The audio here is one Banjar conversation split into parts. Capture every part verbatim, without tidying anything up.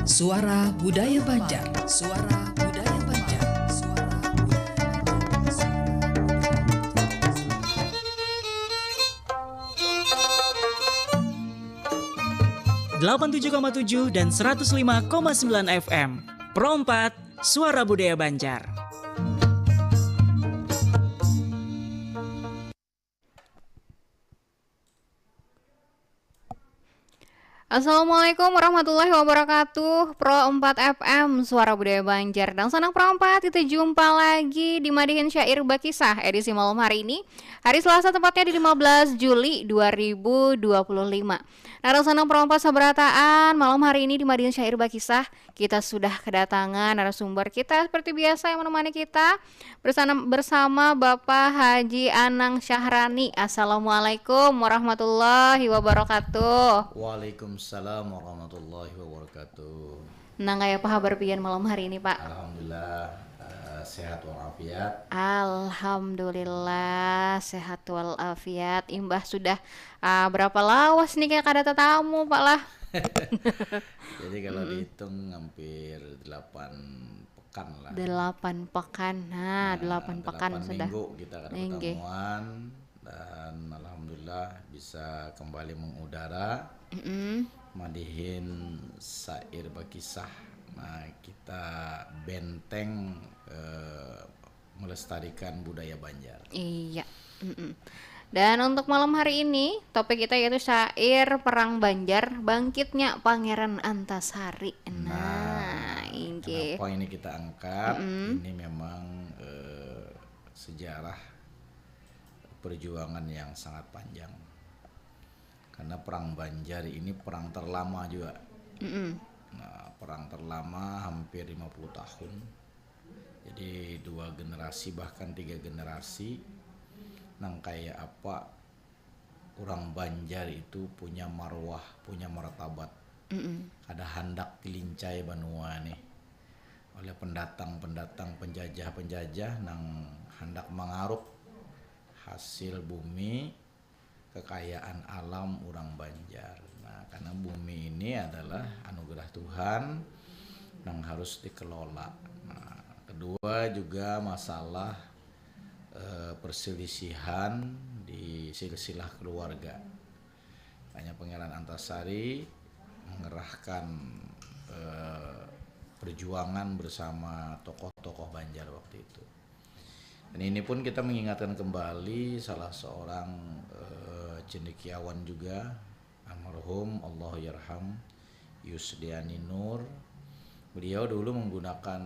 Suara Budaya Banjar. Suara Budaya Banjar. Suara Budaya Banjar. Delapan tujuh koma tujuh dan seratus lima koma sembilan F M. Pro empat, Suara Budaya Banjar. Assalamualaikum warahmatullahi wabarakatuh. Pro empat F M, Suara Budaya Banjar. Dangsanak Pro empat, kita jumpa lagi di Madihin Syair Bakisah edisi malam hari ini. Hari Selasa, tepatnya di lima belas Juli dua ribu dua puluh lima. Nah, dangsanak Pro empat sabarataan, malam hari ini di Madihin Syair Bakisah, kita sudah kedatangan narasumber kita seperti biasa yang menemani kita bersama, bersama Bapak Haji Anang Syahrani. Assalamualaikum warahmatullahi wabarakatuh. Waalaikumsalam warahmatullahi wabarakatuh. Nang kaya apa habar pian malam hari ini, Pak? Alhamdulillah, eh, sehat walafiat. Alhamdulillah, sehat walafiat. Imbah sudah, ah, berapa lawas nih kayak kada tetamu, Pak lah? Jadi kalau Mm-mm. dihitung hampir delapan pekan lah. Delapan pekan. Nah, Nah, delapan pekan delapan sudah. minggu kita kada Inggih. bertemuan dan alhamdulillah bisa kembali mengudara. Mm-mm. Madihin Syair Bakisah. Nah, kita benteng, eh, melestarikan budaya Banjar. Iya. Mm-mm. Dan untuk malam hari ini, topik kita yaitu syair Perang Banjar, bangkitnya Pangeran Antasari. Nah, Nah, inggih. Kenapa ini kita angkat? Mm-mm. Ini memang, eh, sejarah perjuangan yang sangat panjang. Karena Perang Banjar ini perang terlama juga. Mm-mm. Nah, perang terlama hampir lima puluh tahun. Jadi dua generasi, bahkan tiga generasi. Nang kaya apa, urang Banjar itu punya marwah, punya martabat. Mm-mm. Kada handak dilincai banua nih oleh pendatang-pendatang, penjajah-penjajah nang handak mangaruk hasil bumi, kekayaan alam urang Banjar. Nah, karena bumi ini adalah anugerah Tuhan nang harus dikelola. Nah, kedua juga masalah, eh, perselisihan di silsilah keluarga. Makanya Pangeran Antasari mengerahkan, eh, perjuangan bersama tokoh-tokoh Banjar waktu itu. Dan ini pun kita mengingatkan kembali salah seorang, eh, cendekiawan juga, almarhum, Allahu yarham, Yusdiani Nur. Beliau dulu menggunakan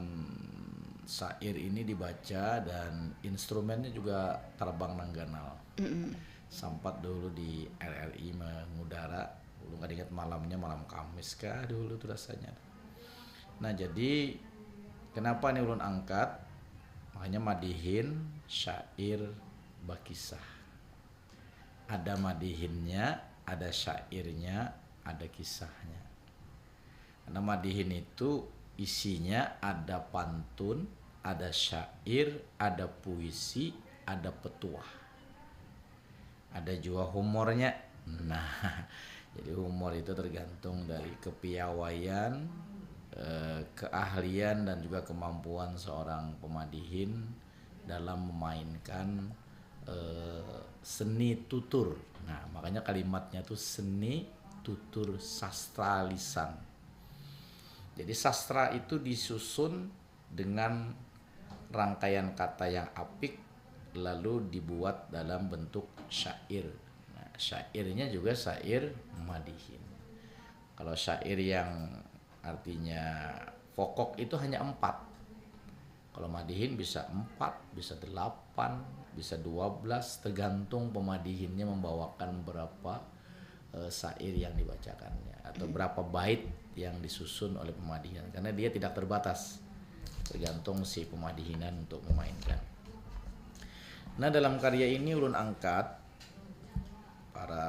syair ini dibaca dan instrumennya juga terbang nang ganal. Mm-mm. Sampat dulu di R R I mengudara, ulun kada ingat malamnya, malam Kamis kah dulu tuh rasanya. Nah, jadi kenapa nih ulun angkat? Makanya madihin syair bakisah. Ada madihinnya, ada syairnya, ada kisahnya. Karena madihin itu isinya ada pantun, ada syair, ada puisi, ada petuah. Ada jua humornya. Nah, jadi humor itu tergantung dari kepiawaian, eh, keahlian, dan juga kemampuan seorang pemadihin dalam memainkan, eh, seni tutur. Nah, makanya kalimatnya tuh seni tutur sastra lisan. Jadi sastra itu disusun dengan rangkaian kata yang apik, lalu dibuat dalam bentuk syair. Nah, syairnya juga syair madihin. Kalau syair yang artinya pokok itu hanya empat. Kalau madihin bisa empat, bisa delapan, bisa dua belas, tergantung pemadihinnya membawakan berapa, eh, syair yang dibacakannya atau berapa bait yang disusun oleh pemadihinan, karena dia tidak terbatas, tergantung si pemadihinan untuk memainkan. Nah, dalam karya ini ulun angkat para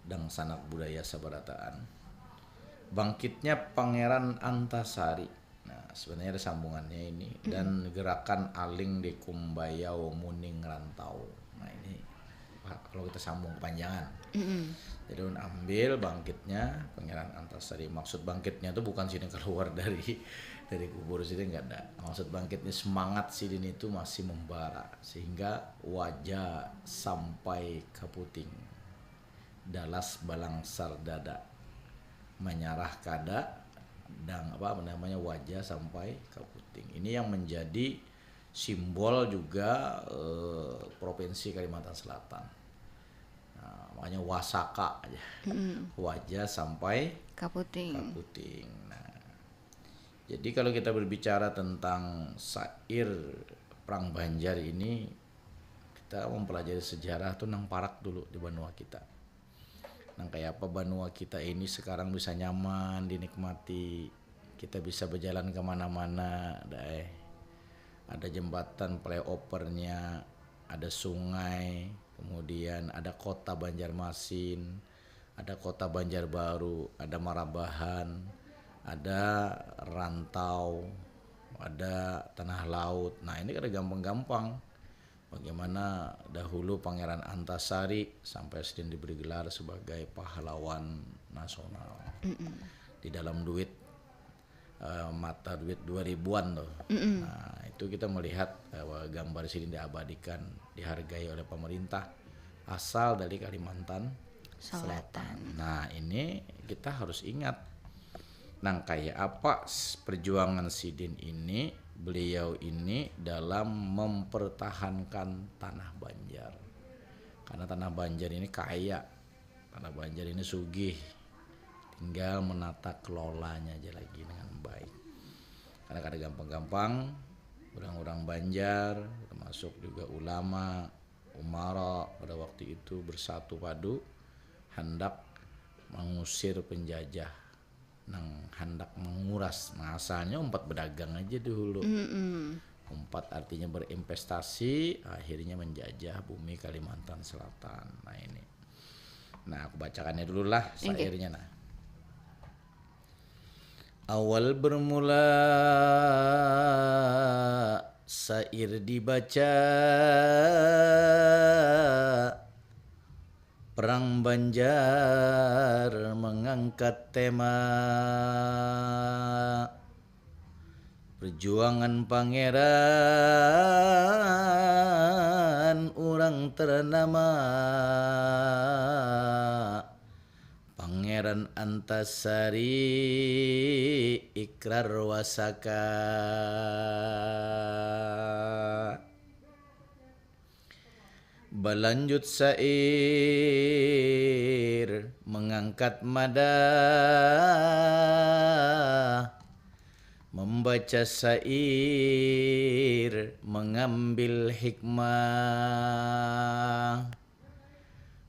dangsanak budaya sabarataan, bangkitnya Pangeran Antasari. Nah, sebenarnya ada sambungannya ini. Dan gerakan Aling di Kumbayau Muning Rantau. Nah, ini pa-, Kalau kita sambung kepanjangan. Mm-mm. Jadi ulun ambil bangkitnya Pangeran Antasari. Maksud bangkitnya itu bukan sini keluar dari dari kubur sini, nggak ada. Maksud bangkitnya semangat sidin itu masih membara sehingga waja sampai kaputing. Dalas balangsar dada. Manyarah kada dang apa namanya waja sampai kaputing. Ini yang menjadi simbol juga eh, Provinsi Kalimantan Selatan. Nah, makanya wasaka aja. Mm-mm. Waja sampai kaputing. Kaputing. Nah, jadi kalau kita berbicara tentang sair Perang Banjar ini, kita mempelajari sejarah tuh nang parak dulu di banua kita. Nang kayak apa banua kita ini sekarang bisa nyaman dinikmati. Kita bisa berjalan kemana-mana, dae. Ada jembatan flyovernya, ada sungai, kemudian ada kota Banjarmasin, ada kota Banjarbaru, ada Marabahan, ada Rantau, ada Tanah Laut. Nah, ini kada gampang-gampang. Bagaimana dahulu Pangeran Antasari sampai sidin diberi gelar sebagai pahlawan nasional. Mm-mm. Di dalam duit eh, mata duit dua ribuan tuh. Mm-mm. Nah, itu kita melihat bahwa gambar sidin diabadikan, dihargai oleh pemerintah asal dari Kalimantan Selatan. Selatan. Nah, ini kita harus ingat. Nang kayak apa perjuangan sidin ini, beliau ini dalam mempertahankan tanah Banjar. Karena tanah Banjar ini kaya, tanah Banjar ini sugih. Tinggal menata kelolanya aja lagi dengan baik. Karena kada gampang-gampang orang-orang Banjar, termasuk juga ulama, umara pada waktu itu bersatu padu hendak mengusir penjajah nang hendak menguras. Nah, asalnya umpat berdagang aja dahulu. Mm-mm. Umpat artinya berinvestasi, akhirnya menjajah bumi Kalimantan Selatan. Nah, ini. Nah, aku bacakannya dulu lah sairnya. Nah. Awal bermula sair dibaca, Perang Banjar mengangkat tema perjuangan pangeran urang ternama, Pangeran Antasari Ikrar Wasaka. Balanjut sair mengangkat mada, membaca sair mengambil hikmah,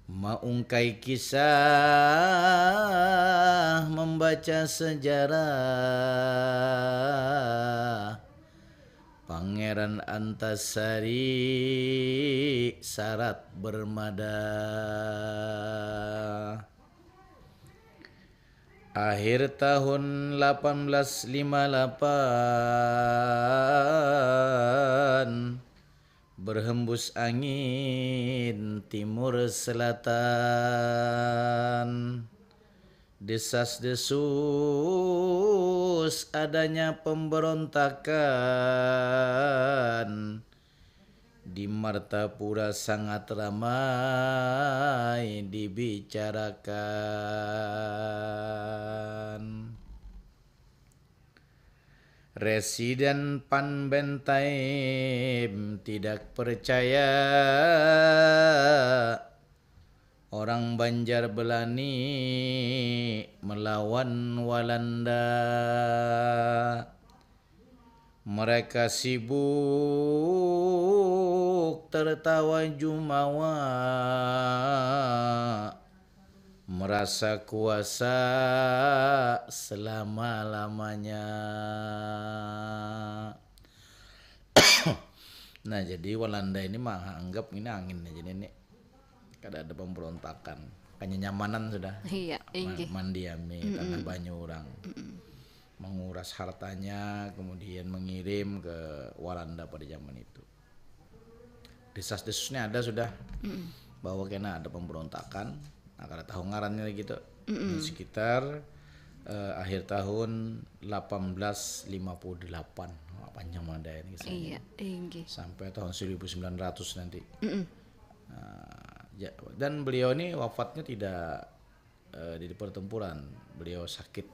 maungkai kisah membaca sejarah. Pangeran Antasari sarat bermada. Akhir tahun lapan belas lima lapan, berhembus angin timur selatan. Desas-desus adanya pemberontakan di Martapura sangat ramai dibicarakan. Residen Pan Bentaim tidak percaya orang Banjar belani melawan Walanda. Mereka sibuk tertawa jumawa, merasa kuasa selama-lamanya. Nah, jadi Walanda ini menganggap ini angin aja nih. Kada ada pemberontakan. Kenyamanan sudah. Iya, inggih. Mandiami tanah banyu orang. Mm-mm. Menguras hartanya, kemudian mengirim ke Walanda pada zaman itu. Desas-desusnya ada sudah. Mm-mm. bahwa kena ada pemberontakan. Nah, kada tahu ngarannya lagi tuh. Mm-mm. Sekitar eh, akhir tahun delapan belas lima puluh delapan. Wah, panjang mana ini kisahnya. Iya, inggih. Sampai tahun seribu sembilan ratus nanti. Mm-mm. Nah, ja- dan beliau ini wafatnya tidak eh, di pertempuran. Beliau sakit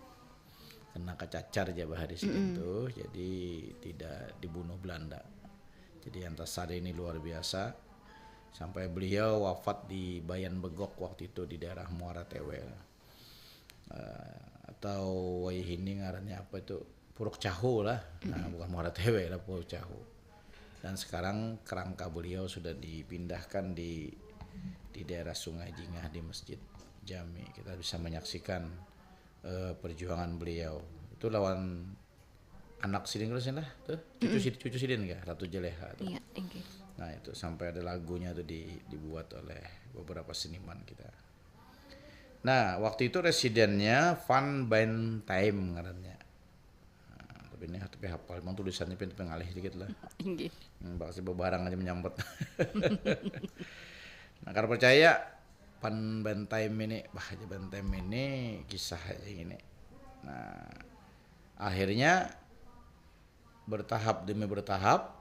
kena kacacar ja bahari sidin tuh, jadi tidak dibunuh Belanda. Jadi Antasari ini luar biasa sampai beliau wafat di Bayan Begok waktu itu di daerah Muara Tewe. Eh, atau wayah ini ngarannya apa itu, Puruk Cahu lah. Nah, bukan Muara Tewe lah, Puruk Cahu. Dan sekarang kerangka beliau sudah dipindahkan di di daerah Sungai Jingah di Masjid Jami. Kita bisa menyaksikan eh, perjuangan beliau. Itu lawan anak sidin kah lah tuh, cucu sidin, cucu sidin kah, Ratu Jeleha tuh. Iya, inggih. Nah, itu sampai ada lagunya tuh di, dibuat oleh beberapa seniman kita. Nah, waktu itu residennya Van Bentheim ngarannya. Nah, tapi ini tapi hafal, emang tulisannya pintu pengalih dikit lah. Inggih. Hmm, bakal sih bebarang aja menyambut. Nah, kalau percaya Van Bentheim ini, bah aja Bentheim ini kisah aja gini. Nah, akhirnya bertahap demi bertahap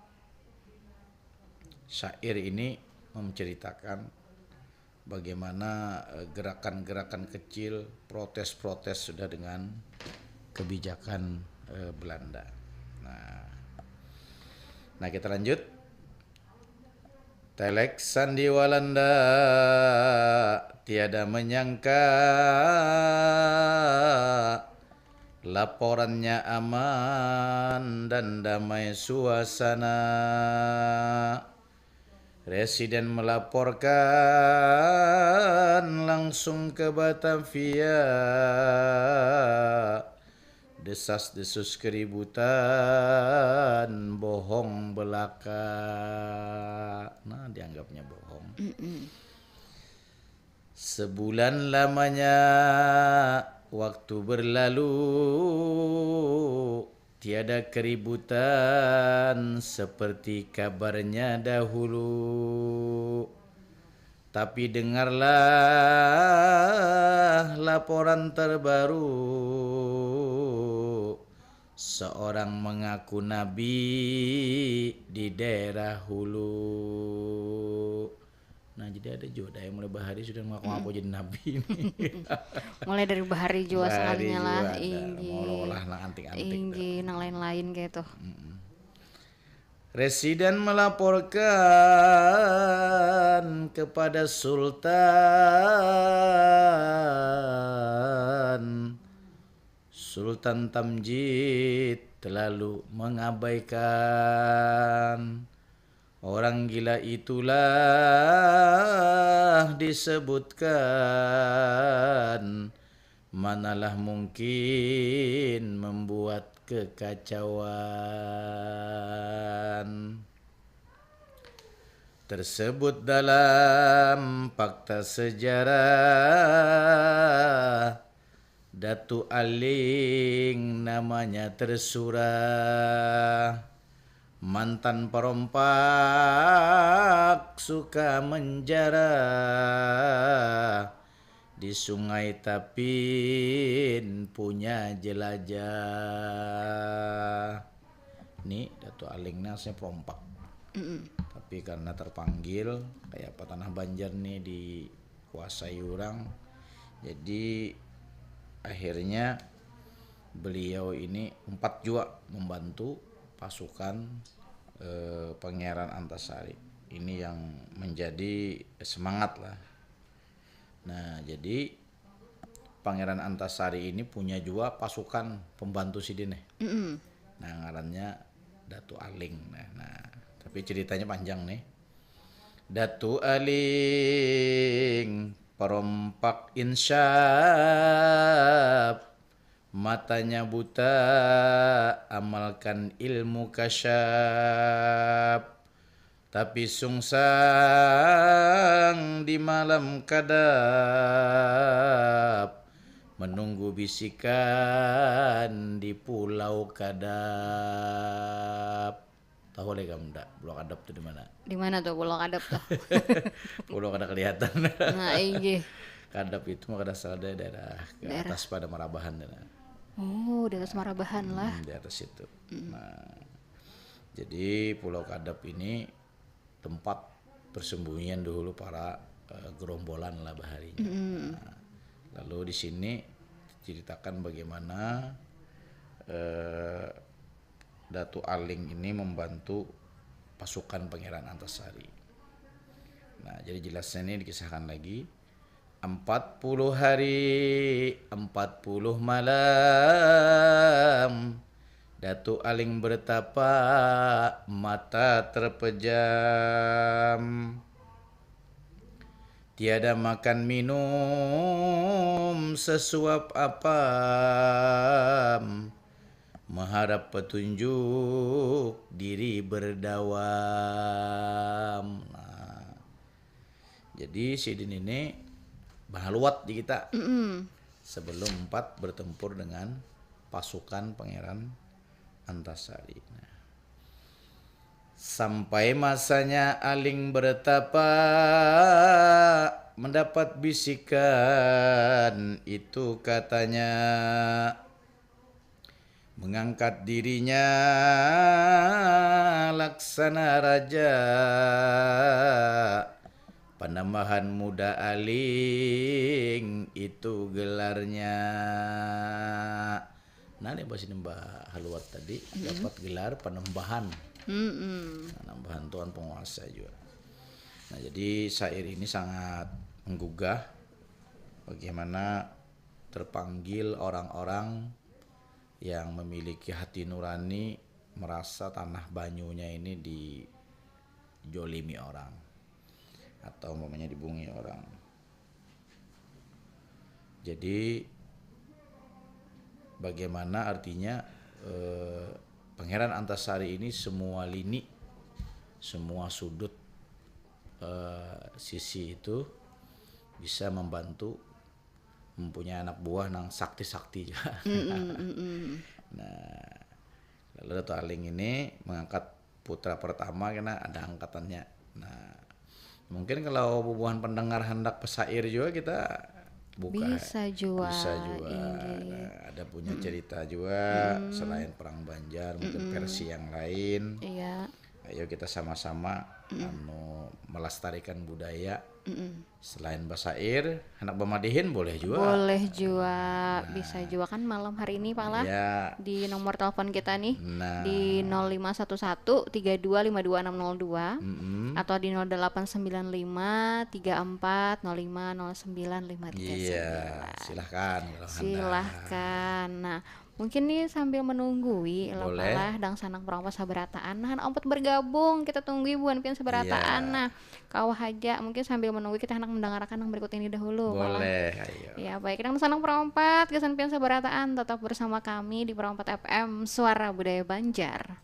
syair ini menceritakan bagaimana eh, gerakan-gerakan kecil, protes-protes sudah dengan kebijakan eh, Belanda. Nah, nah kita lanjut. Telek sandi Walanda tiada menyangka laporannya aman dan damai suasana. Residen melaporkan langsung ke Batavia. Desas-desus keributan, bohong belaka. Nah, dianggapnya bohong. Mm-mm. Sebulan lamanya waktu berlalu, tiada keributan seperti kabarnya dahulu. Tapi dengarlah laporan terbaru, seorang mengaku nabi di daerah hulu. Nah, jadi ada juga dah yang mulai bahari sudah mengaku-ngaku jadi nabi ini. Mulai dari bahari jua sekalinya lah. Inggih. Mau olah nang antik-antik. Inggih, nang lain-lain gitu. Residen melaporkan kepada Sultan. Sultan Tamjid terlalu mengabaikan. Orang gila itulah disebutkan. Manalah mungkin membuat kekacauan. Tersebut dalam fakta sejarah, Datu Aling namanya tersurah. Mantan perompak suka menjara di Sungai Tapin punya jelajah. Ni Datu Aling ni aslinya perompak. Mm-mm. Tapi karena terpanggil, kayak apa tanah Banjar ni dikuasai orang. Jadi akhirnya beliau ini umpat jua membantu pasukan eh, Pangeran Antasari. Ini yang menjadi semangat lah. Nah, jadi Pangeran Antasari ini punya jua pasukan pembantu sidin nih. Mm-mm. Nah, ngarannya Datu Aling. Nah, nah, tapi ceritanya panjang nih. Datu Aling, perompak insyaf, matanya buta, amalkan ilmu kasyaf. Tapi sungsang di malam kadap, menunggu bisikan di pulau kadap. Tahu lagi kamu ndak, Pulau Kadap tuh di mana? Di mana tuh Pulau Kadap tuh? Pulau kada kelihatan. Nah, inggih. Kadap itu mah kada salah dari daerah ke Daerah. Atas pada Marabahan sana. Oh, di atas Marabahan lah. Hmm, di atas itu. Nah, jadi Pulau Kadap ini tempat persembunyian dahulu para eh, gerombolan lah baharinya. Nah, lalu di sini diceritakan bagaimana eh, Datu Aling ini membantu pasukan Pangeran Antasari. Nah, jadi jelasnya ini dikisahkan lagi. Empat puluh hari, empat puluh malam, Datu Aling bertapa, mata terpejam. Tiada makan minum sesuap apam, mengharap petunjuk diri berdawam. Nah, jadi sidin ini bahaluat di kita sebelum empat bertempur dengan pasukan Pangeran Antasari. Nah, sampai masanya Aling bertapa, mendapat bisikan itu katanya, mengangkat dirinya laksana raja, panambahan muda Aling itu gelarnya. Nah, ini bahasa Nemba Haluat tadi dapat gelar panambahan. Mm-mm. Panambahan tuan penguasa juga. Nah, jadi syair ini sangat menggugah bagaimana terpanggil orang-orang yang memiliki hati nurani, merasa tanah banyunya ini dijolimi orang atau umpamanya dibungui orang. Jadi bagaimana artinya eh, Pangeran Antasari ini semua lini, semua sudut eh, sisi itu bisa membantu mempunyai anak buah nang sakti-sakti juga. Mm-mm, mm-mm. Nah, lalu Datu Aling ini mengangkat putra pertama kena ada angkatannya. Nah, mungkin kalau bubuhan pendengar hendak pesair juga kita buka. Bisa jua, Bisa juga. inggih. Nah, ada punya cerita juga selain perang Banjar, mungkin versi yang lain. Iya. Ayo kita sama-sama anu melestarikan budaya Mm-mm. selain basair, hendak bamadihin boleh juga. Boleh jua, bisa jua kan malam hari ini Pak lah Ya, di nomor telepon kita nih nah, di nol lima satu satu tiga dua lima dua enam nol dua mm-mm. atau di nol delapan sembilan lima tiga empat nol lima nol sembilan lima tiga Iya, sembilan. Silahkan kalau hendak. Silahkan. Nah, mungkin nih sambil menunggui lah Boleh. Pak lah dangsanak perompak sabarataan. Nah, ompet bergabung, kita tunggui buhan pian sabarataan. Iya. Nah, kawa haja mungkin sambil menunggu kita hendak mendengarkan yang berikut ini dahulu Pak lah. Boleh, ayo. Ya, baik, dangsanak perompak, gasan pian sabarataan, tetap bersama kami di Perompak F M, Suara Budaya Banjar.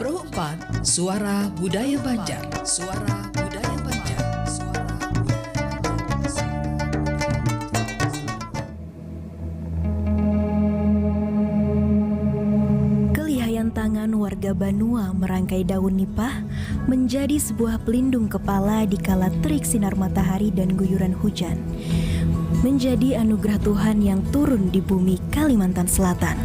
Pro empat, Suara Budaya Banjar. Suara Budaya Banjar. Suara Budaya Banjar. Kelihayan tangan warga Banua merangkai daun nipah menjadi sebuah pelindung kepala di kala terik sinar matahari dan guyuran hujan. Menjadi anugerah Tuhan yang turun di bumi Kalimantan Selatan.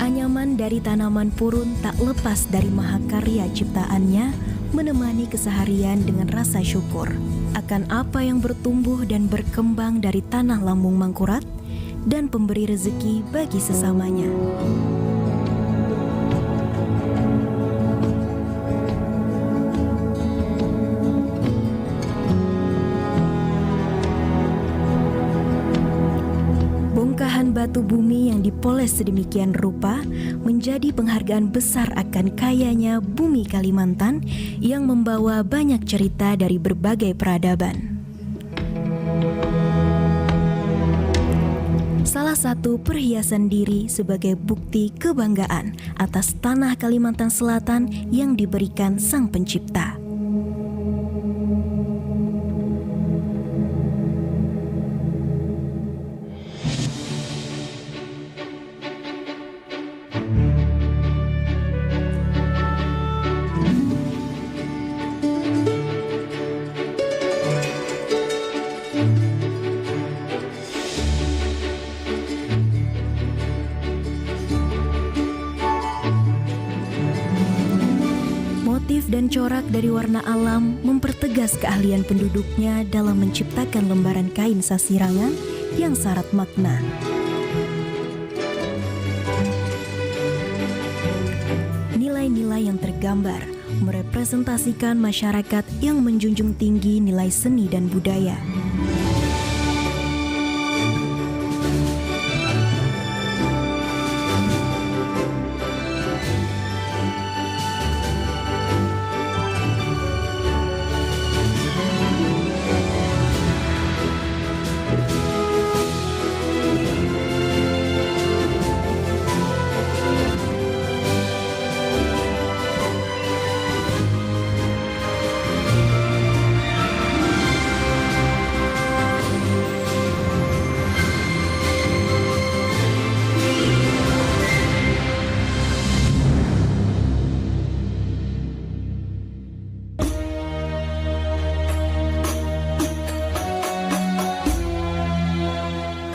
Anyaman dari tanaman purun tak lepas dari mahakarya ciptaannya, menemani keseharian dengan rasa syukur akan apa yang bertumbuh dan berkembang dari tanah lambung Mangkurat dan pemberi rezeki bagi sesamanya. Bongkahan Batu bumi yang dipoles sedemikian rupa menjadi penghargaan besar akan kayanya bumi Kalimantan yang membawa banyak cerita dari berbagai peradaban. Salah satu perhiasan diri sebagai bukti kebanggaan atas tanah Kalimantan Selatan yang diberikan Sang Pencipta. Motif dan corak dari warna alam mempertegas keahlian penduduknya dalam menciptakan lembaran kain sasirangan yang syarat makna. Nilai-nilai yang tergambar merepresentasikan masyarakat yang menjunjung tinggi nilai seni dan budaya.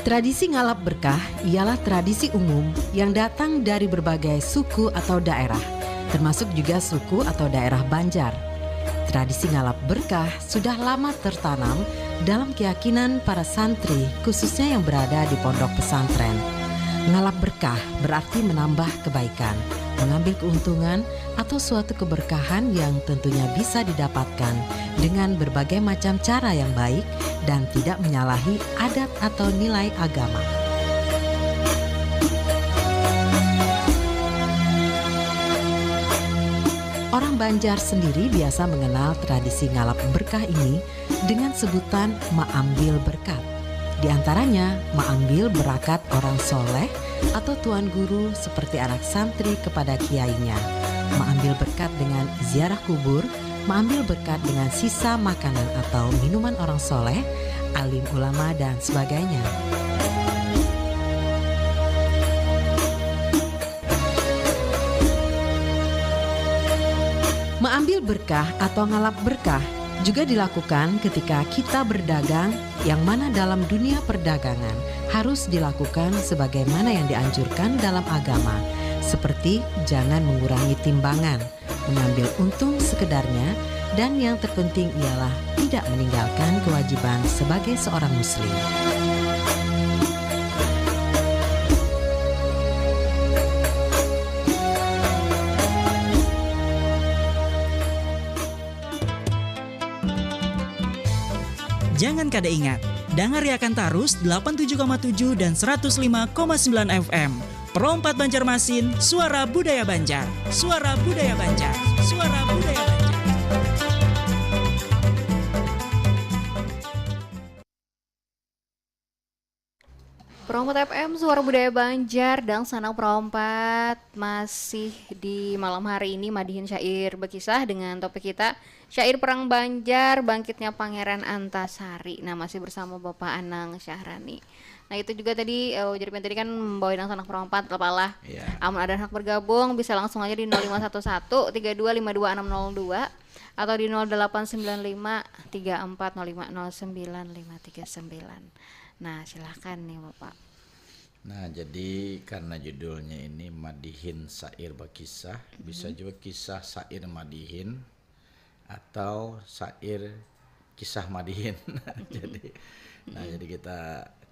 Tradisi ngalap berkah ialah tradisi umum yang datang dari berbagai suku atau daerah, termasuk juga suku atau daerah Banjar. Tradisi ngalap berkah sudah lama tertanam dalam keyakinan para santri, khususnya yang berada di pondok pesantren. Ngalap berkah berarti menambah kebaikan, mengambil keuntungan, atau suatu keberkahan yang tentunya bisa didapatkan dengan berbagai macam cara yang baik dan tidak menyalahi adat atau nilai agama. Orang Banjar sendiri biasa mengenal tradisi ngalap berkah ini dengan sebutan maambil berkat. Di antaranya, maambil berakat orang soleh atau tuan guru seperti anak santri kepada kiainya, maambil berkat dengan ziarah kubur, maambil berkat dengan sisa makanan atau minuman orang soleh, alim ulama, dan sebagainya. Maambil berkah atau ngalap berkah juga dilakukan ketika kita berdagang, yang mana dalam dunia perdagangan harus dilakukan sebagaimana yang dianjurkan dalam agama, seperti jangan mengurangi timbangan, mengambil untung sekedarnya, dan yang terpenting ialah tidak meninggalkan kewajiban sebagai seorang muslim. Jangan kada ingat, dangariakan tarus delapan tujuh koma tujuh dan seratus lima koma sembilan F M. Pro empat Banjarmasin, suara budaya Banjar. Suara budaya Banjar. Suara budaya Banjar. Pro empat F M, suara budaya Banjar, dangsanak Pro empat masih di malam hari ini madihin syair bakisah dengan topik kita, syair perang Banjar, bangkitnya Pangeran Antasari. Nah, masih bersama Bapak Anang Syahrani. Nah, itu juga tadi, eh, ujar pian tadi kan membawa dangsanak Pro empat, lah, Pak, lah. Iya. Amun ada handak bergabung, bisa langsung aja di nol lima satu satu, tiga dua lima dua enam nol dua atau di nol delapan sembilan lima, tiga empat nol lima nol sembilan lima tiga sembilan. Nah, silahkan nih, Bapak. Nah, jadi karena judulnya ini madihin syair bakisah, bisa juga kisah syair madihin atau syair kisah madihin. Jadi, nah, jadi kita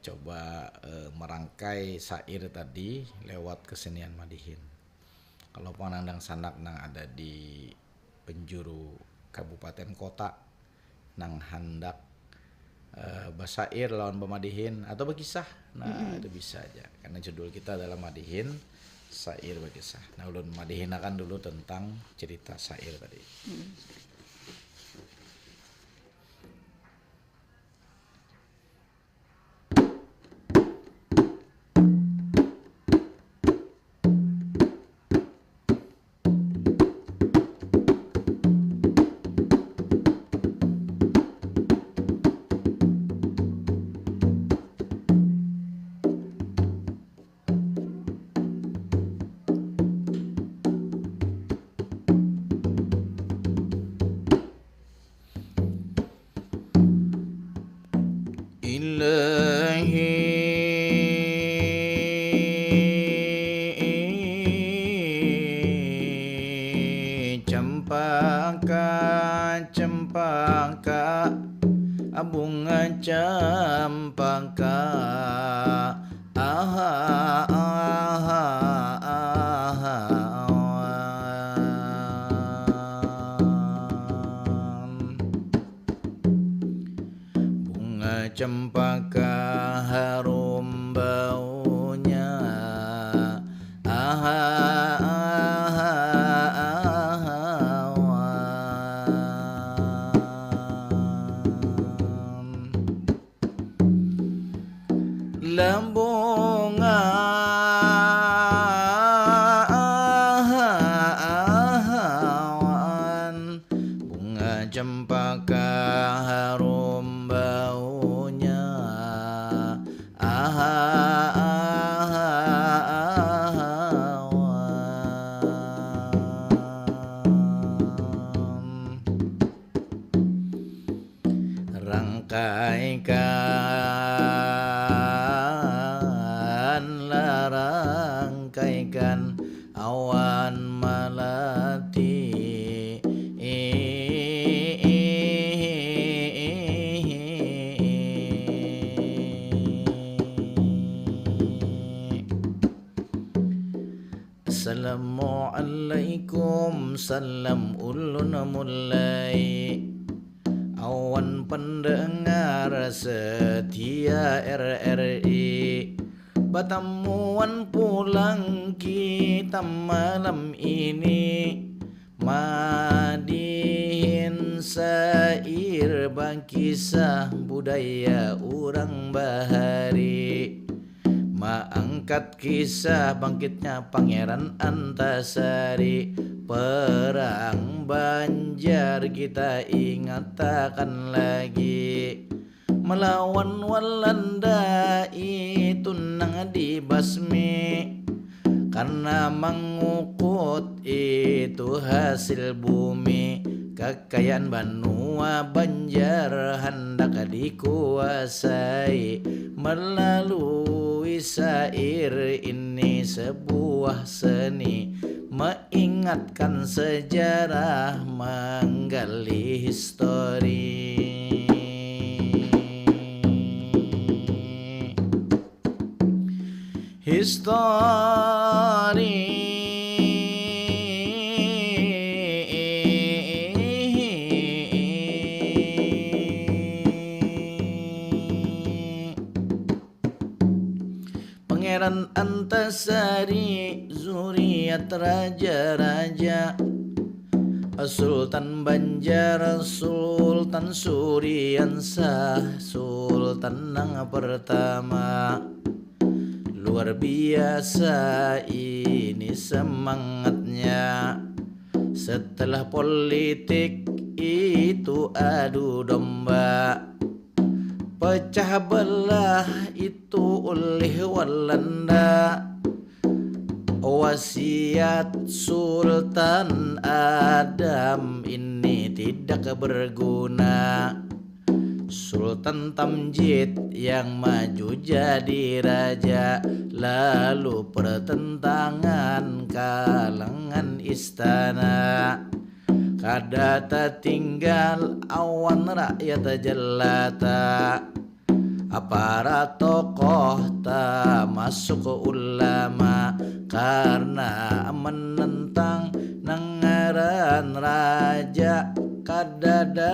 coba, eh, merangkai syair tadi lewat kesenian madihin. Kalau panandang sanak nang ada di penjuru kabupaten kota nang handak eh, basair lawan bamadihin atau bakisah. Nah, itu bisa aja. Karena judul kita adalah madihin, sair, bakisah. Nah, ulun madihinakan dulu tentang cerita sair tadi. Ilahi cempaka, cempaka, bunga cempaka, aha, aha, aha, awan. Bunga cempaka harum baunya, aha, aha, aha, awan. Labunga, aha, aha, awan. Bunga cempaka harum baunya, aha, aha, aha, awan. Rangkaikan lah, rangkaikan awan malati. Assalamualaikum, salam ulun mulai. Awan pendengar setia R R I, batamuan pulang kita malam ini. Madihin sair bakisah budaya urang bahari. Maangkat kisah bangkitnya Pangeran Antasari. Perang Banjar kita ingatakan lagi. Melawan Walanda itu nang dibasmi. Karena mangukut itu hasil bumi, kakayaan banua Banjar handak dikuasai. Melalui sair ini sebuah seni, meingatkan sejarah, menggali histori. Histori. Pangeran Antasari, zuriat raja-raja. Sultan Banjar, Sultan Suriansah, Sultan nang pertama. Luar biasa ini semangatnya. Setelah politik itu adu domba, pecah belah itu oleh Walanda. Wasiat Sultan Adam ini tidak berguna. Sultan Tamjid yang maju jadi raja, lalu pertentangan kalangan istana. Kada tatinggal awan rakyat jelata, para tokoh tamasuk ulama, karena menentang nang ngaran raja. Kadada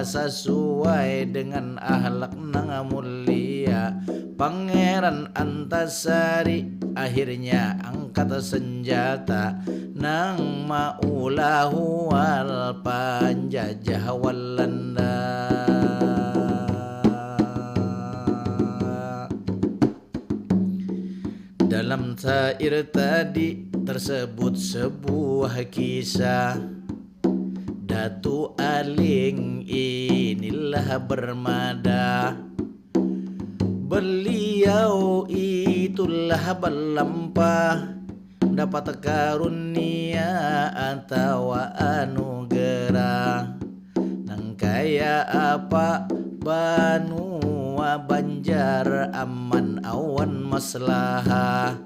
Sasuai dengan ahlak nang mulia, Pangeran Antasari akhirnya angkat senjata nang maulah wal panjajah Walanda. Dalam syair tadi tersebut sebuah kisah. Datu Aling inilah bermada. Beliau itulah balampah dapat karunia atawa anugerah. Nang kaya apa banua Banjar aman awan maslahah.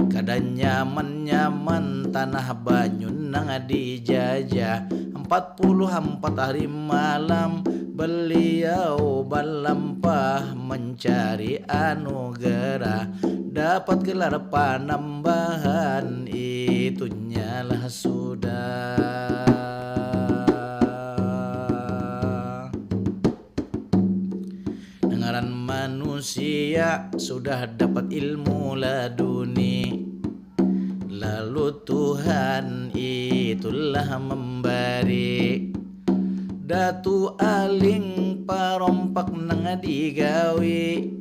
Kada nyaman-nyaman tanah Banyun nang dijajah. Empat puluh empat hari malam beliau balampah mencari anugerah. Dapat gelar panambahan itunyalah sudah. Ngaran manusia sudah dapat ilmu laduni. Lalu Tuhan itulah memberi Datu Aling parompak nang digawi.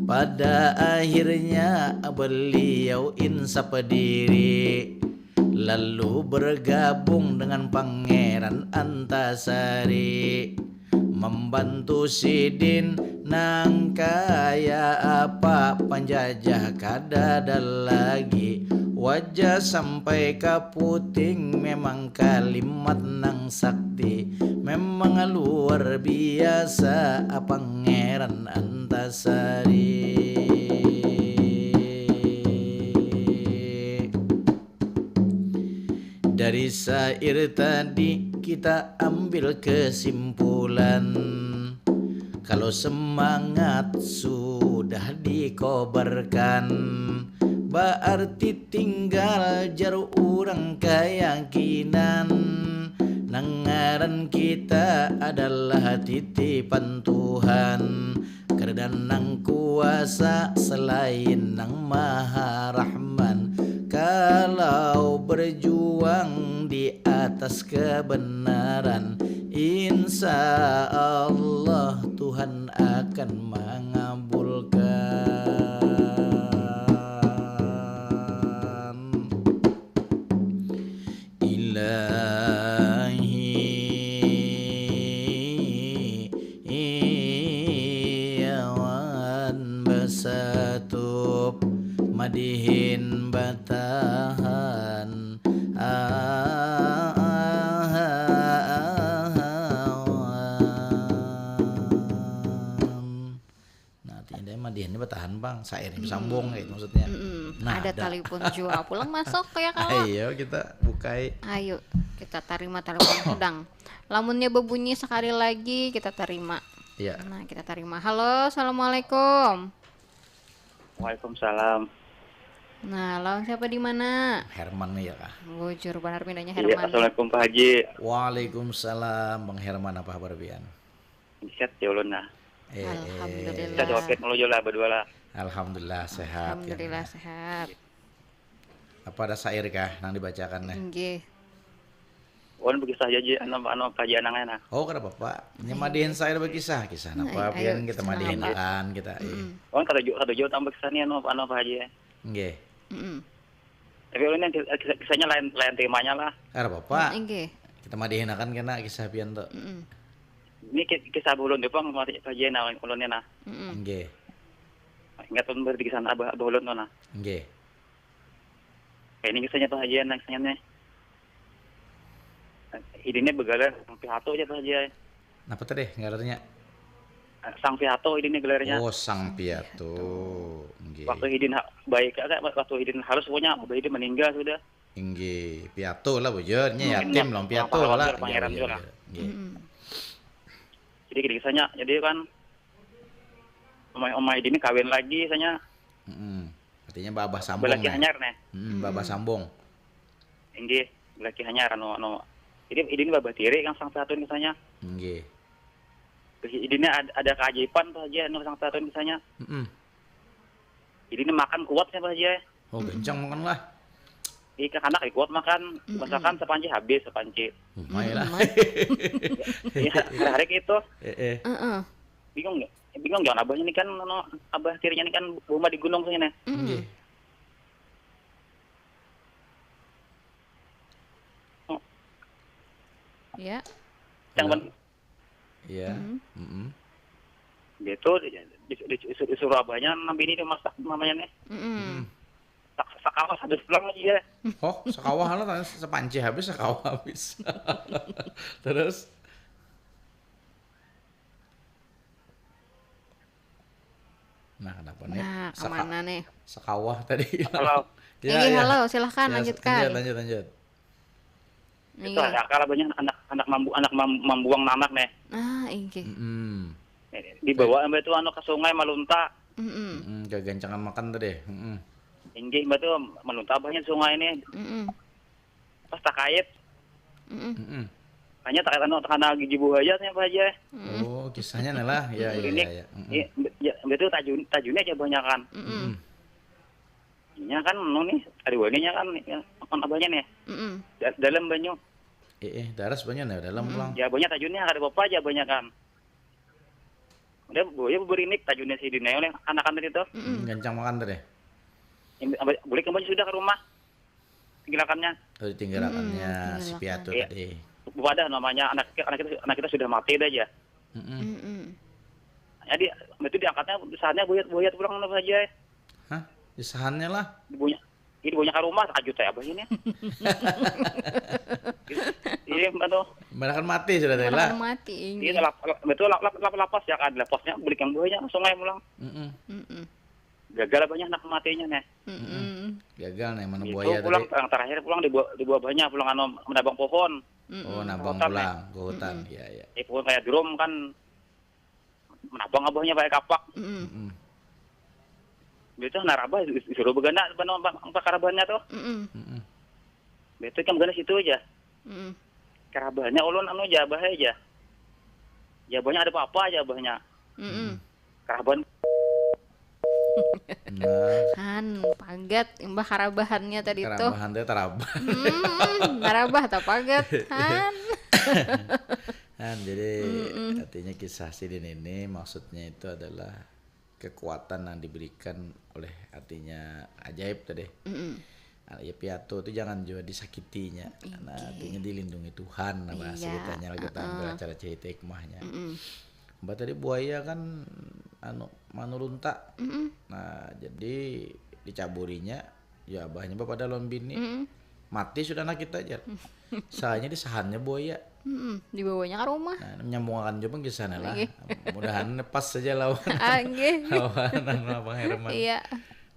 Pada akhirnya beliau insap diri. Lalu bergabung dengan Pangeran Antasari. Membantu sidin nang kaya apa panjajah kadada lagi. Wajah sampai kaputing memang kalimat nang sakti. Memang luar biasa Pangeran Antasari. Dari syair tadi kita ambil kesimpulan, kalau semangat sudah dikobarkan, berarti tinggal jar urang keyakinan. Nang ngaran kita adalah titipan Tuhan. Kada nang kuasa selain Nang Maha Rahman. Kalau berjuang di atas kebenaran, insya Allah Tuhan akan mengabulkan. Ilahi, iyawan basatup madihin batahan. Ahahahawan. Nah, artinya dia madihannya batahan, Bang. Sairnya bersambung, kayak itu maksudnya. Mm-mm. Nah, ada ada. Telepon jua pulang masuk ya, kawan. Ayo, kita bukai. Ayo, kita tarima telepon sedang. Lamunnya bebunyi sekali lagi, kita tarima. Iya. Nah, kita tarima. Halo, assalamualaikum. Waalaikumsalam. Nah, lawan siapa di mana? Herman nih ya, kah? Bujur banar pindahnya. Iya, Herman. Assalamualaikum, Pak Haji. Waalaikumsalam, Bang Herman, apa kabar pian? Sehat ya ulun, nah. Eh, eh. Alhamdulillah. Kita jawabin dulu lah, berdua lah. Alhamdulillah, sehat, ya. Alhamdulillah, sehat. Apa ada syair kah nang dibacakan nih? Inggih. Wan, bekisah aja, Ji. Anu, anu, Pak Haji Anang, ya, nah. Oh, kada apa-apa. Nyamadihin syair bekisah, kisah napa, ayo, pian kita madihin akan, kita, eh. Mm-mm. Wan, kada jauh, kada jauh tambah kisah nih, anu, anu, Pak Haji, ya. Inggih. Mm-mm. Tapi ulun yang kisah, kisah, kisahnya lain, lain temanya lah. Kada apa-apa. Mm, inggih. Kita madihin akan kena kisah pian tuh. Mm-mm. Ini ki-, kisah ulun tu pang, Pak Haji, nah, ulunnya, nah. Mm-mm. Inggih. Ingat ulun berarti kisah abah, abah ulun tuh, nah. Inggih. Ini kisahnya Pak Haji, nah, kisahnya nih. Idinnya begalar Sang Piatu aja, Pak Haji. Napa tadi ngarannya? Sang Piatu idinnya gelarnya. Oh, Sang Piatu. Nggih. Waktu idin ha-, baik, waktu idin halus pokoknya, abah idin meninggal sudah. Inggih, piatu lah bujur, nya yatim lah, piatu lah. Pangeran juga lah. Nggih. Mm-mm. Jadi gini kisahnya, jadi kan umai, umai idin kawin lagi, kisahnya. Mm-mm. Artinya babah sambung. Belaki hanyar nih. Mm, babah sambung. Inggih, belaki hanyar, anu, anu. Jadi, idin babah tiri kang Sang Piatu kisahnya. Nggih. Jadi ini ada, ada keajaiban tuh aja nu sang satu misalnya. Mm-mm. Jadi ini makan kuat ya Pak Haji. Oh, gancang makan lah. Ini kan anak kuat makan, misalkan sepanci habis sepanci. Umai lah. Umai. Ya, hari-hari itu Eh, eh. Heeh. bingung nggak? Bingung jangan abahnya ini kan no, abah tirinya ini kan rumah di gunung sini. Mm. Nggih. Ya. Yang Halo. ben- Iya. Mm. Mm-mm. Dia tuh di, di, di, disuruh abahnya nambini dimasak mamanya nih. Mm-mm. Sak sakawas habis pulang aja. Oh, sakawa lah, sepanci habis, sakawa habis. Terus? Nah, kenapa nih? Nah, Seka- kemana nih? Sakawa tadi. Halo. Ya, Ini ya. halo, silahkan Ya, lanjutkan. Lanjut, lanjut, lanjut. Itu Iya. ada akal abahnya anak anak mambu anak mam, mambuang nanak nih. Ah, inggih. Mm-mm. Dibawa sampai itu anu ke sungai Malunta. Mm-mm. Mm-mm, kegancangan makan tadi. Mm-mm. Inggih mbak tuh Malunta abahnya sungai ini. Mm-mm. Pas takait, Mm-mm. Mm-mm. hanya takait anu takana gigi buhaya nih Pak Haji. Mm-mm. Oh, kisahnya nih lah. Ya, ya, Ini ya, ya. Mm-mm. ya, ya, itu tajun tajunnya aja banyak kan. Mm-mm. Nya kan anu nih, ada waninya kan ya, makan abahnya nih. Mm-mm. Da- dalam banyu. Eh, eh, daras banyak nih dalam pulang. Ya abahnya tajunnya ada apa aja banyak kan. Udah boya berinik tajunnya si Dina oleh anakan tadi tuh. Hmm, gancang makan tadi. Ini abah- Bulik kembali sudah ke rumah. Tinggilakannya. Oh, ditinggalakannya Mm-mm, si tinggalkan. Piatu Iya. Tadi. Wadah namanya anak anak kita anak kita sudah mati dah aja. Mm-mm. Mm-mm. Jadi itu diangkatnya saatnya boya boya pulang apa aja. Hah? Disahannya lah. Dibunya ini dibunya ke rumah takajut saya abah ini. Iya mbak tuh. Mereka kan mati sudah tadi lah. Orang mati Iya ini. lap, lap, betul lap, lap, lap, lapas ya kan lapasnya belikan buahnya sungai pulang. Mm-mm. Mm-mm. Gagal banyak anak matinya nih. Mm-mm. Gagal nih mana Itu buaya pulang tadi. Yang terakhir pulang dibawa dibawa banyak pulang anu menabang pohon. Mm-mm. Oh, nabang Hutan, pulang ke hutan. Iya, iya. Eh pohon kayak drum kan menabang abahnya pakai kapak. Mm-mm. Mm-mm. Itu nah abah disuruh begana bang pakarabannya tuh. Mm-mm. Mm-mm. Itu kan begana situ aja. Mm-mm. Karabannya ulun anu aja abah aja. Ya abahnya ada apa-apa aja abahnya. Mm-mm. Karaban Nah, Han, pagat imbah karabahannya tadi tuh. karabahan teh tarabah. Hmm, narabah tak pagat, Han. Nah, jadi artinya kisah sidin ini maksudnya itu adalah kekuatan yang diberikan oleh artinya ajaib tadi. Mm-mm. Ah, ya piatu itu jangan juga disakitinya. Nah, artinya dilindungi Tuhan nah bahasa Iya, kitanya lah kita ambil acara cerita hikmahnya. Mm-mm. Mbak tadi buaya kan anu manurunta. Mm-mm. Nah, jadi dicaburinya ya abahnya bapak lawan bini. Mm-mm. Mati sudah anak kita aja. Soalnya disahannya buaya. Mm-mm. Dibawanya ke rumah. Nah, menyambungakan juga kisahnya lah. Oke. Mudahan pas saja lawan Ah, nggih. lawan anu Abang Herman. Iya.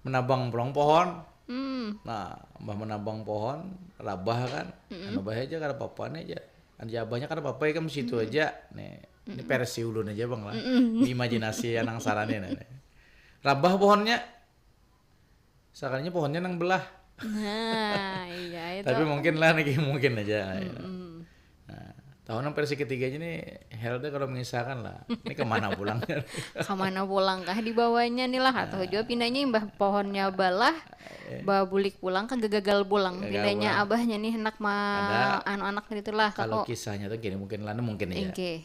Menabang pulang pohon. Hmm. Nah, mbah menabang pohon, rabah kan. Anu bah aja kada apa-apa nih aja. Anu abahnya kada apa-apa ikam situ aja. Nih, ini versi ulun aja bang lah. Di imajinasi yang nang sarannya nih. Rabah pohonnya. Sakalinya pohonnya nang belah. Nah, iya itu. Tapi mungkin lah nih mungkin aja. Mm-mm. Nah, tahun yang versi ketiganya nih Helda kalau mengisahkan lah. Ini kemana pulangnya? Kemana pulang kah dibawanya nih lah atau jua pindahnya imbah pohonnya balah babulik pulang ke gagal pulang Gagal pindahnya pulang. Abahnya nih hendak ma Ada. Anu anak gitulah Kalau kako. Kisahnya tuh gini mungkin lah, mungkin aja. Inggih.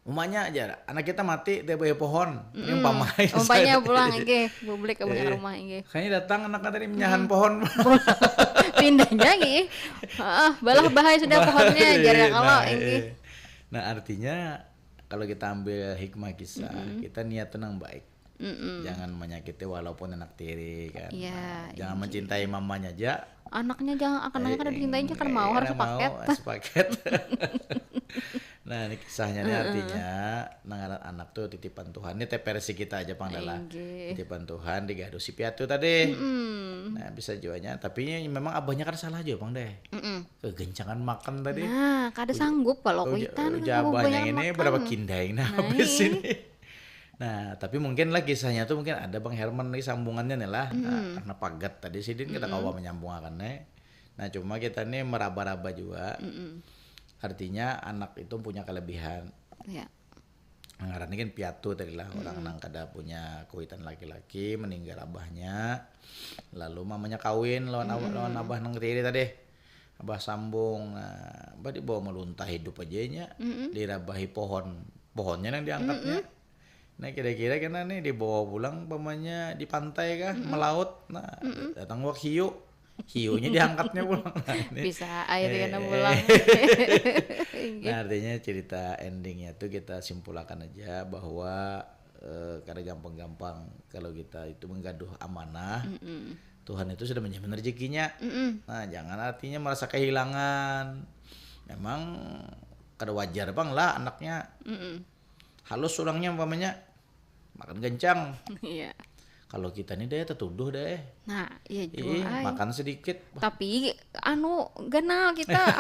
Umanya aja, anak kita mati dia bayar pohon. Ini umpamanya. Umpanya pulang inggih, bubulik ke Iya. Rumah inggih. Kayaknya datang anaknya tadi menyahan pohon. Pindahnya gih. Heeh, balah bahaya sudah pohonnya Iya, jar ya kalau nah, inggih. Iya. Nah, artinya kalau kita ambil hikmah kisah, kita niat tenang baik. Mm-mm. Jangan menyakiti walaupun anak tiri kan. Iya, Nah, jangan mencintai mamanya aja. Anaknya jangan akan Eh, kada dicintai aja kan mau eh, harus kada mau, paket. Harus paket. Nah, ini kisahnya nih artinya nangaran anak tuh titipan Tuhan. Ini teh versi kita aja pang adalah Inggih. Titipan Tuhan digaduh si piatu tadi. Hmm. Nah, bisa juanya. Tapi ini memang abahnya kan salah juga bang deh. Mm-mm. Kegencangan makan tadi. Nah, kada sanggup kalau Uja- kuitan ujar abahnya ini berapa kindai nah habis Nah, ini. Nah, tapi mungkin lah kisahnya tuh mungkin ada Bang Herman lagi sambungannya nih lah. Nah, karena pagat tadi sidin kita kawa menyambungakannya. Nah, cuma kita nih meraba-raba juga. Mm-mm. Artinya anak itu punya kelebihan. Ya. Ngarannya kan piatu tadi lah, orang nang kada punya kuitan laki-laki, meninggal abahnya, lalu mamanya kawin lawan abah, lawan abah nang tiri tadi, abah sambung. Nah, abah dibawa meluntah hidup aja nya, dirabahi pohon, pohonnya nang diangkatnya. Nah, kira-kira kena nih dibawa pulang, umpamanya di pantai kah, melaut, nah, datang wak hiu, hiunya diangkatnya pulang. Nah, ini, Bisa air eh, kena eh, pulang. Inggih. Nah, artinya cerita endingnya tuh kita simpulkan aja bahwa eh, kada gampang-gampang kalau kita itu menggaduh amanah. Mm-mm. Tuhan itu sudah menjamin rezekinya. Mm-mm. Nah, jangan artinya merasa kehilangan. Memang kada wajar bang lah anaknya Mm-mm. halus orangnya umpamanya makan gancang. Iya. Kalau kita nih deh tertuduh deh. Nah, iya Ih, jua ai. Makan sedikit. Tapi anu ganal kita.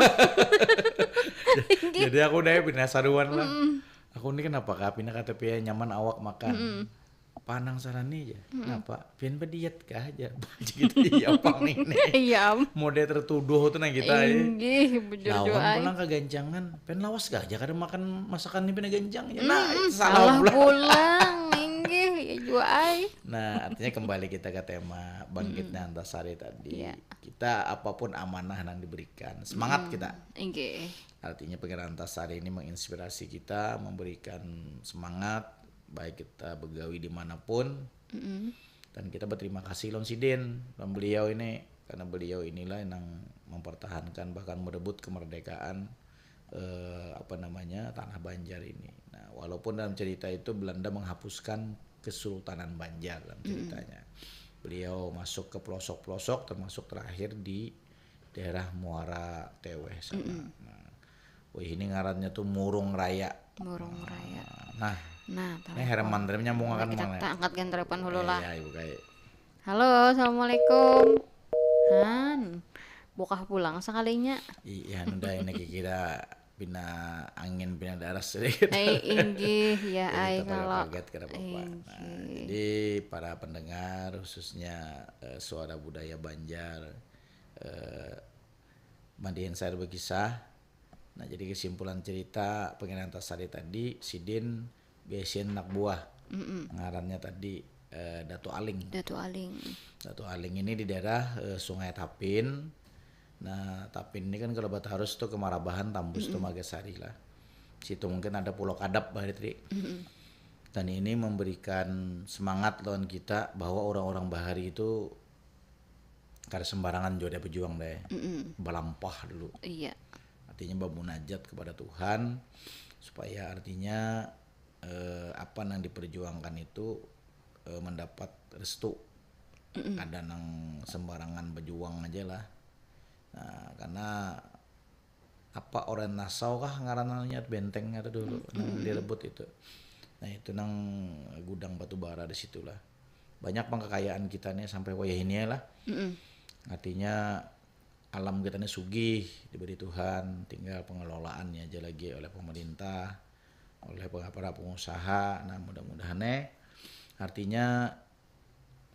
Inggih. Jadi aku deh pina saruan lah. Mm-mm. Aku ini kenapa kah pina kata pia nyaman awak makan. Mm-mm. Panang sarani aja. Kenapa? Pian bediet kah aja. Gitu iya pang ini. Iya. Am. Mode tertuduh tuh nang kita. Eh. Inggih, bujur jua Lawan ai. Pulang kegancangan. Pen lawas kah aja kada makan masakan ini pina gancang aja. Nah, Mm-mm, salah salah pulang. Pulang. Inggih, iya jua ai. Nah, artinya kembali kita ke tema bangkitnya Antasari tadi. Iya. Kita apapun amanah yang diberikan, semangat kita. Inggih. Artinya Pangeran Antasari ini menginspirasi kita, memberikan semangat, baik kita begawi dimanapun. Mm-mm. Dan kita berterima kasih lawan sidin, lawan beliau ini, karena beliau inilah yang mempertahankan bahkan merebut kemerdekaan eh, apa namanya tanah Banjar ini. Nah, walaupun dalam cerita itu Belanda menghapuskan Kesultanan Banjar dalam ceritanya, beliau masuk ke pelosok-pelosok termasuk terakhir di daerah Muara Teweh sana. Nah, wih ini ngarannya tuh Murung Raya. Murung Raya. Nah, Nah, ini Herman tadi menyambung akan kita mana? Angkat kan telepon dulu lah. Ya, ibu kai. Halo, assalamualaikum. Han, bukah pulang sekalinya. Iya, udah ini kira pina angin pina daras sedikit. Ai inggih ya Jadi ai kita pakai kalau. Paget kada apa-apa. Nah, Inggih. Jadi para pendengar khususnya eh, suara budaya Banjar eh, Madihin saya berkisah. Nah, jadi kesimpulan cerita Pangeran Antasari tadi sidin biasin anak buah. Mm-mm. Ngarannya tadi eh, Datu Aling. Datu Aling. Datu Aling ini di daerah eh, Sungai Tapin. Nah, Tapin ini kan kalau Batarus tuh ke Marabahan tambus tuh Magasari lah. Situ mungkin ada Pulau Kadap Baritri. Mm-mm. Dan ini memberikan semangat lawan kita bahwa orang-orang bahari itu kada sembarangan juga dia berjuang deh. Mm-mm. Balampah dulu. Iya. Artinya bermunajat kepada Tuhan supaya artinya eh, apa yang diperjuangkan itu eh, mendapat restu. Kada nang sembarangan berjuang aja lah. Nah, karena apa Oren Nassau kah ngarannya benteng itu dulu nang direbut itu. Nah, itu nang gudang batu bara di situlah. Banyak pang kekayaan kita nih sampai wayah ini lah. Mm-mm. Artinya alam kita ini sugih diberi Tuhan, tinggal pengelolaannya aja lagi oleh pemerintah, oleh peng- para pengusaha. Nah, mudah-mudahan eh artinya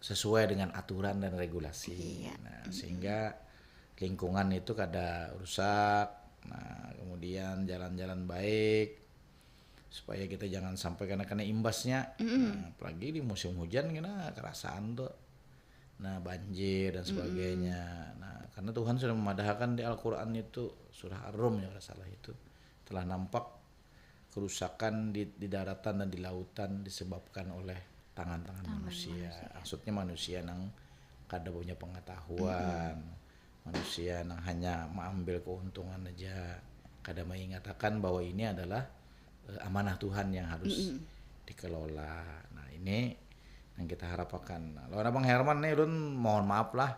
sesuai dengan aturan dan regulasi. Iya. Nah, sehingga lingkungan itu kada rusak. Nah, kemudian jalan-jalan baik supaya kita jangan sampai kena kena imbasnya. Nah, apalagi di musim hujan kena kerasaan tuh. Nah, banjir dan sebagainya. Nah, karena Tuhan sudah memadahakan di Al-Qur'an itu surah Ar-Rum ya kalau salah itu telah nampak kerusakan di, di daratan dan di lautan disebabkan oleh tangan-tangan manusia. Maksudnya manusia nang kada punya pengetahuan, manusia nang hanya mengambil keuntungan aja, kada mengingatakan bahwa ini adalah eh, amanah Tuhan yang harus dikelola. Nah, ini yang kita harapkan. Nah, lawan Abang Herman nih, ulun mohon maaf lah.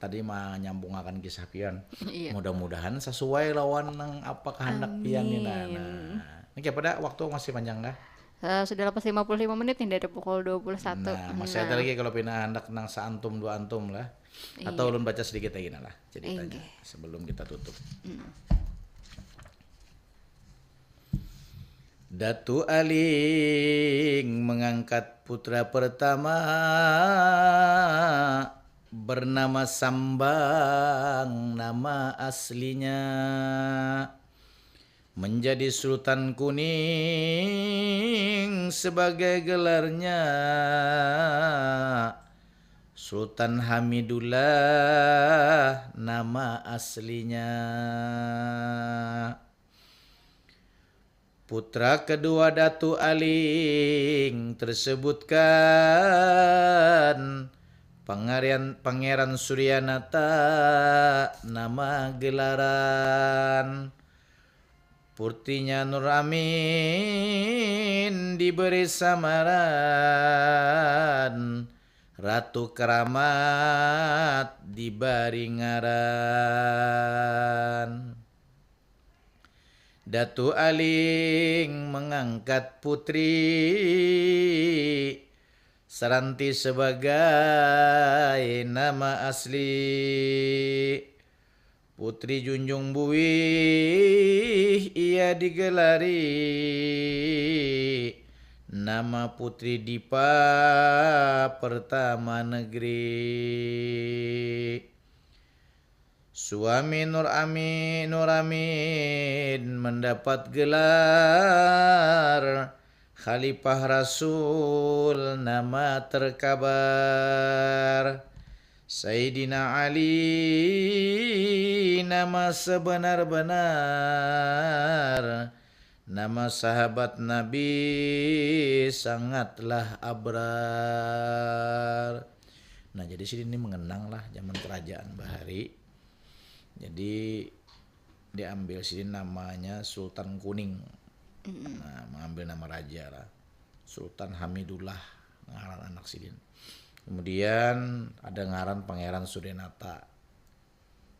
Tadi menyambungakan kisah pian. Iya. Mudah-mudahan sesuai lawan nang apa kehendak pian nih. Nah, Amin. Nah, ini kayak pada waktu masih panjang kah? Eh, sudah lepas lima puluh lima menit nih dari pukul dua puluh satu. Nah, masih ada lagi kalau pina hendak nang seantum dua antum lah. Atau ulun baca sedikit lagi nah lah ceritanya Inggih. Sebelum kita tutup. Datu Aling mengangkat putra pertama bernama Sambang nama aslinya. Menjadi Sultan Kuning sebagai gelarnya, Sultan Hamidullah nama aslinya. Putra kedua Datu Aling tersebutkan Pangarian, Pangeran Suryanata nama gelaran. Putrinya Nur Amin diberi samaran Ratu Keramat diberi ngaran. Datu Aling mengangkat putri Saranti sebagai nama asli. Putri Junjung Buih ia digelari nama Putri Dipa Pertama Negeri. Suami Nur Ami, Nur Amin mendapat gelar Khalifah Rasul nama terkabar. Sayyidina Ali nama sebenar-benar. Nama sahabat Nabi sangatlah abrar. Nah, jadi sidin ni mengenang lah zaman kerajaan bahari. Jadi diambil sidin namanya Sultan Kuning. Nah, mengambil nama raja lah. Sultan Hamidullah ngaran anak sidin. Kemudian ada ngaran Pangeran Sudenata.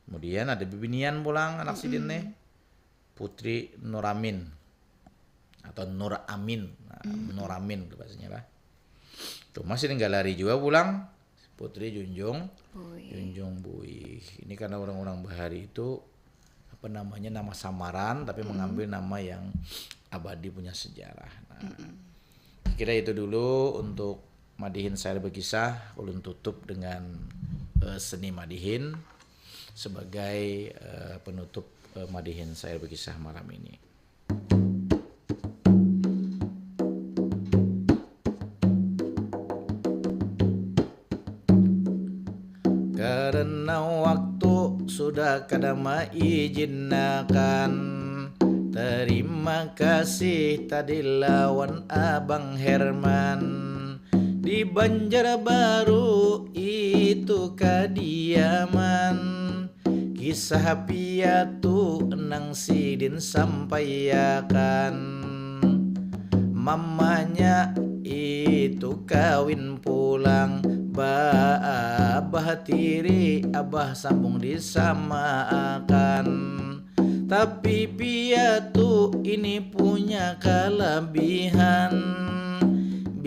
Kemudian ada bibinian pulang anak sidin nih. Putri Nuramin atau Nur Amin. Nah, Nuramin tu bahasanya lah. Cuma sidin galari juga pulang Putri Junjung Buih. Junjung Buih. Ini karena orang-orang bahari itu apa namanya, nama samaran tapi mengambil nama yang abadi punya sejarah. Nah, kira itu dulu untuk Madihin Sair Bekisah. Ulun tutup dengan eh, seni Madihin sebagai eh, penutup eh, Madihin Sair Bekisah malam ini. Karena waktu sudah kada maijinakan. Terima kasih tadi lawan Abang Herman. Di Banjarbaru itu kadiaman. Kisah piatu nang sidin sampaiakan. Mamanya itu kawin pulang ba abah tiri, abah sambung disamaakan. Tapi piatu ini punya kalabihan.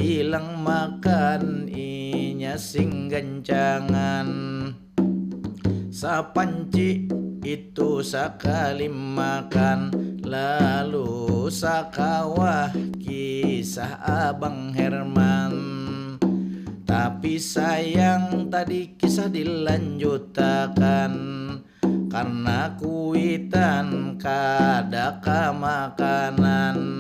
Bilang makan inya sing gancangan. Sapanci itu sakali makan, lalu sakawah kisah Abang Herman. Tapi sayang tadi kisah dilanjutakan, karena kuitan kada kamakanan.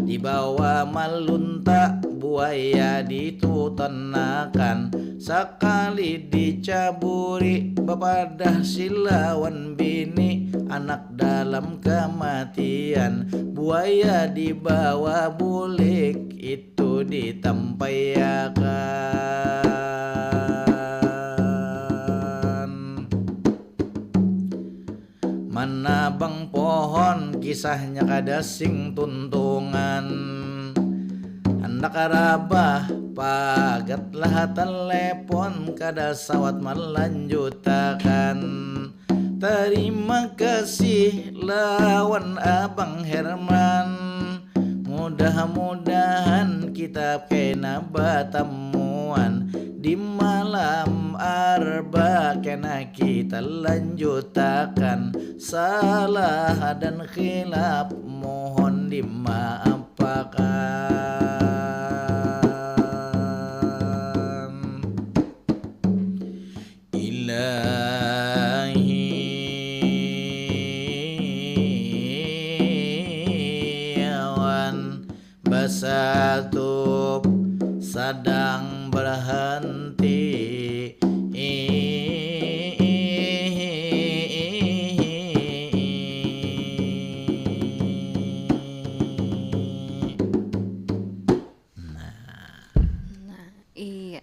Dibawa malunta buaya ditutanakan. Sakali dicaburi bapadah silawan bini, anak dalam kamatian. Buaya dibawa bulik itu ditampaiakan. Manabang pohon kisahnya kada sing tuntungan. Handak rabah pagatlah telepon kada sawat malanjutakan. Terima kasih lawan Abang Herman. Mudah-mudahan kita kena batamuan di malam arba kena kita lanjutakan. Salah dan khilaf mohon dimaapakan. Ilahi. berhenti. Nah, iya.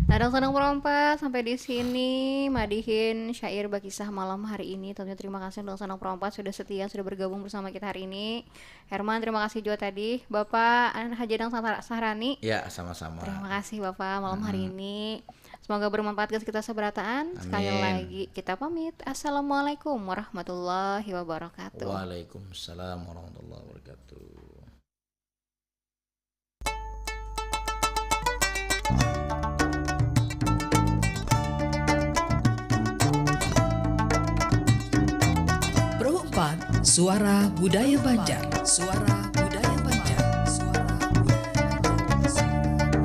Nah, Dangsanang Perompat, sampai di sini madihin syair bakisah malam hari ini. Tentunya terima kasih untuk Dangsanang Perompat sudah setia, sudah bergabung bersama kita hari ini. Herman, terima kasih juga tadi. Bapak An Haji Dangsang Sahrani. Ya, sama-sama. Terima kasih Bapak malam hari ini. Semoga bermanfaat guys kita seberataan. Sekali Amin. Lagi kita pamit. Assalamualaikum warahmatullahi wabarakatuh. Waalaikumsalam warahmatullahi wabarakatuh. Pro empat, suara budaya Banjar. Suara